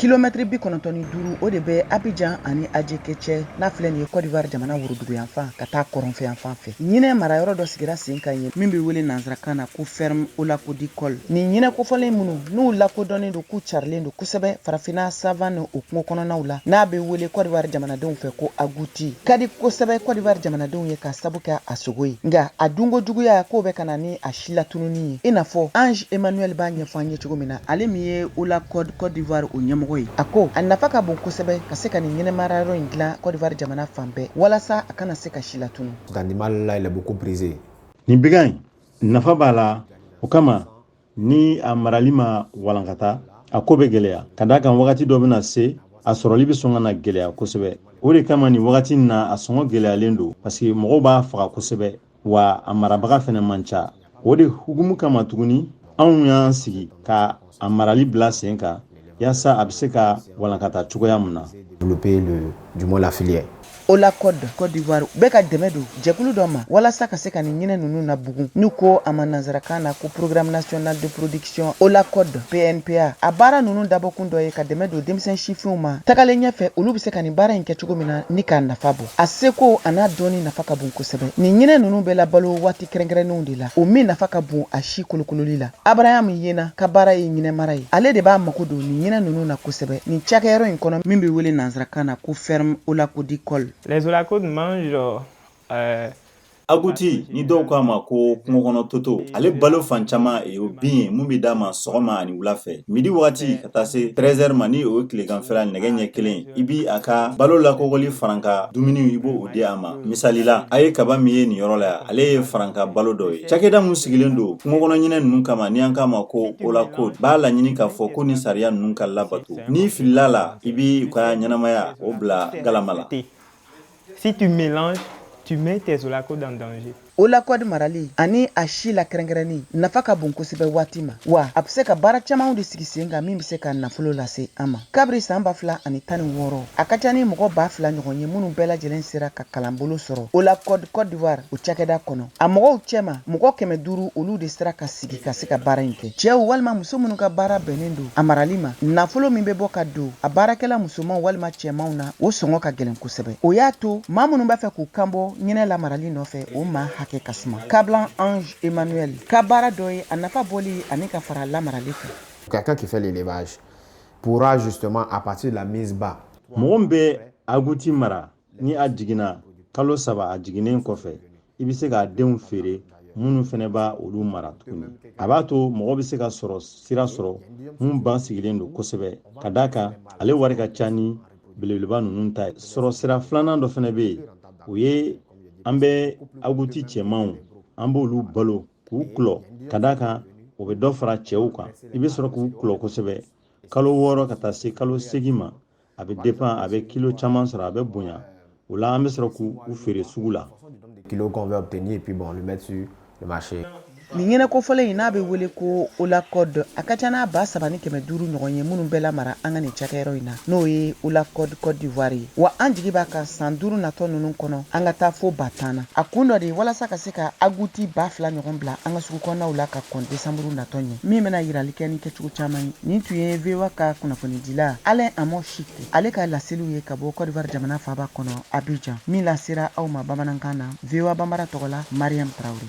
Kilomɛtiri 95, o de bɛ Abijan ani Ajeke cɛ, n'a filɛ nin ye Côte d'Ivoire jamana woroduguyanfan ka taa kɔrɔnfɛyanfan fɛ. Ɲinɛ marayɔrɔ dɔ sigira sen kan yen min bɛ wele nansarakan na ko Ferme Aulacodicole. Nin ɲinɛ kofɔlen minnu n'u lakodɔnnen don k'u carilen don kosɛbɛ farafinna savane o kungo kɔnɔnaw la, n'a bɛ wele Côte d'Ivoire jamanadenw fɛ ko agouti, ka di kosɛbɛ Côte d'Ivoire jamanadenw ye k'a sabu kɛ a sogo ye. Nka a dunko juguya k'o bɛ ka na ni a si latununi ye, i n'a fɔ Ange Emmanuel b'a ɲɛfɔ an ye cogo min na, ale min ye Aulacod Côte d'Ivoire o ɲɛmɔgɔ ye. A ko a nafa ka bon kosɛbɛ ka se ka nin ɲinɛ marayɔrɔ in dilan Côte d'Ivoire jamana fan bɛɛ, walasa a kana se ka si latunu. Cet animal-là, il est beaucoup prisé. Nin bagan in nafa b'a la, o kama ni a marali ma walankata, a ko bɛ gɛlɛya, ka d'a kan wagati dɔ bɛna se, a sɔrɔli bɛ sɔn ka na gɛlɛya kosɛbɛ. O de kama nin wagati in na, a sɔngɔ gɛlɛyalen don, parce que mɔgɔw b'a faga kosɛbɛ, wa a marabaga fɛnɛ man ca. O de hukumu kama tuguni, anw y'an sigi ka a marali bila sen kan, yaasa a bɛ se ka walankata cogoya min na. Développer le, du moins la filière. Aulacod Côte d'Ivoire bɛ ka dɛmɛ don jɛkulu dɔ ma walasa ka se ka nin ɲinɛ ninnu nabugun, n'u ko a ma nansarakan na ko Programme national de production Aulacod, PNPA. A baara ninnu dabɔkun dɔ ye ka dɛmɛ don denmisɛn sifinw ma, tagalen ɲɛfɛ olu bɛ se ka nin baara in kɛ cogo min na ni k'a nafa bɔ. A seko a n'a dɔnni nafa ka bon kosɛbɛ. Nin ɲinɛ ninnu bɛ labalo waati kɛrɛnkɛrɛnnenw de la, o min nafa ka bon a si kolokololi la. Abraham Yena ka baara ye ɲinɛ mara ye. Ale de b'a mako don nin ɲinɛ ninnu na kosɛbɛ nin cakɛyɔrɔ in kɔnɔ min bɛ wele nansarakan na ko Ferme Aulacodicole. Les aulacodes mangent Agouti, ni dɔw k'a ma ko kungokɔnɔ toto, ale balo fan caman o bin ye mun bɛ d'a ma sɔgɔma ani wula fɛ. Midi wagati ka taa se 13 ma, ni o ye tileganfɛla nɛgɛ ɲɛ 1, i bi a ka balo lakɔgɔli faranka dumuni, i b'o di a ma. Misali la, a ye kaba min ye nin yɔrɔ la yan, ale ye faranka balo dɔ ye. Cakɛda mun sigilen don kungokɔnɔ ɲinɛ ninnu kama, ni an k'a ma ko Aulacod, b'a laɲini k'a fɔ ko ni sariya ninnu ka labato. N'i filila la, i bi u ka ɲɛnamaya o bila galama la. Si tu mélanges, tu mets tes aulacodes en danger. Aulacod marali ani a si la kɛrɛnkɛrɛnni nafa ka bon kosɛbɛ waati ma, wa a bɛ se ka baara camanw de sigi sen kan min bɛ se ka nafolo lase an ma. Kabiri san 2016, a ka ca ni mɔgɔ 2000 ɲɔgɔn ye minnu bɛɛ lajɛlen sera ka kalanbolo sɔrɔ Aulacod Côte d'Ivoire o cakɛda kɔnɔ. A mɔgɔw cɛma, mɔgɔ 500, olu de sera ka sigi ka se ka baara in kɛ. Cɛw walima muso minnu ka baara bɛnnen don a marali ma, nafolo min bɛ bɔ ka don a baarakɛla musomanw walima cɛmanw na, o sɔngɔ ka gɛlɛn kosɛbɛ. O y'a to maa minnu b'a fɛ k'u kanbɔ ɲinɛ lamarali nɔfɛ, o maa hakɛ ka suma. Kablan Ange Emmanuel ka baara dɔ ye a nafa bɔli ani ka fara lamarali kan. Quelqu'un qui fait l'élevage pourra justement, à partir de la mise bas, Mɔgɔ min bɛ agouti mara, ni a jiginna kalo 3 a jiginnen kɔfɛ, i bɛ se k'a denw feere minnu fɛnɛ b'a olu mara tuguni. A b'a to mɔgɔ bɛ se ka sɔrɔ sira sɔrɔ mun ban sigilen don kosɛbɛ, ka d'a kan ale wari ka ca ni belebeleba ninnu ta ye. Sɔrɔ sira filanan dɔ fɛnɛ bɛ yen, o ye an bɛ agouti cɛmanw, an b'olu balo k'u kulɔ, ka d'a kan o bɛ dɔ fara cɛw kan. I bɛ sɔrɔ k'u kulɔ kosɛbɛ kalo 6 ka taa se kalo 8 ma, a bɛ dépend, a bɛ kilo caman sɔrɔ, a bɛ bonya. O la an bɛ sɔrɔ k'u feere sugu la. Kilos qu'on veut obtenir et puis bon, le mettre sur le marché. Nin ɲɛnɛkofɔlen in n'a bɛ wele ko Aulacod, a ka ca n'a 3500 ɲɔgɔn ye minnu bɛɛ lamara an ka nin cakɛyɔrɔ in na, n'o ye Aulacod Côte d'Ivoire ye. Wa an jigi b'a kan san 5 natɔ ninnu kɔnɔ, an ka taa fo 10 000 na. A kun dɔ de ye walasa ka se ka agouti 2000 ɲɔgɔn bila an ka sugu kɔnɔnaw la ka kɔn desanburu natɔ ɲɛ, min bɛna yirali kɛ ni kɛcogo caman ye. Nin tun ye VOA ka kunnafonidila Alain Amon Chik, ale ka laseliw ye ka bɔ Côte d'Ivoire jamana faaba kɔnɔ Abidjan, min lasera aw ma bamanankan na VOA Banbara tɔgɔ la, Mariam Traoré.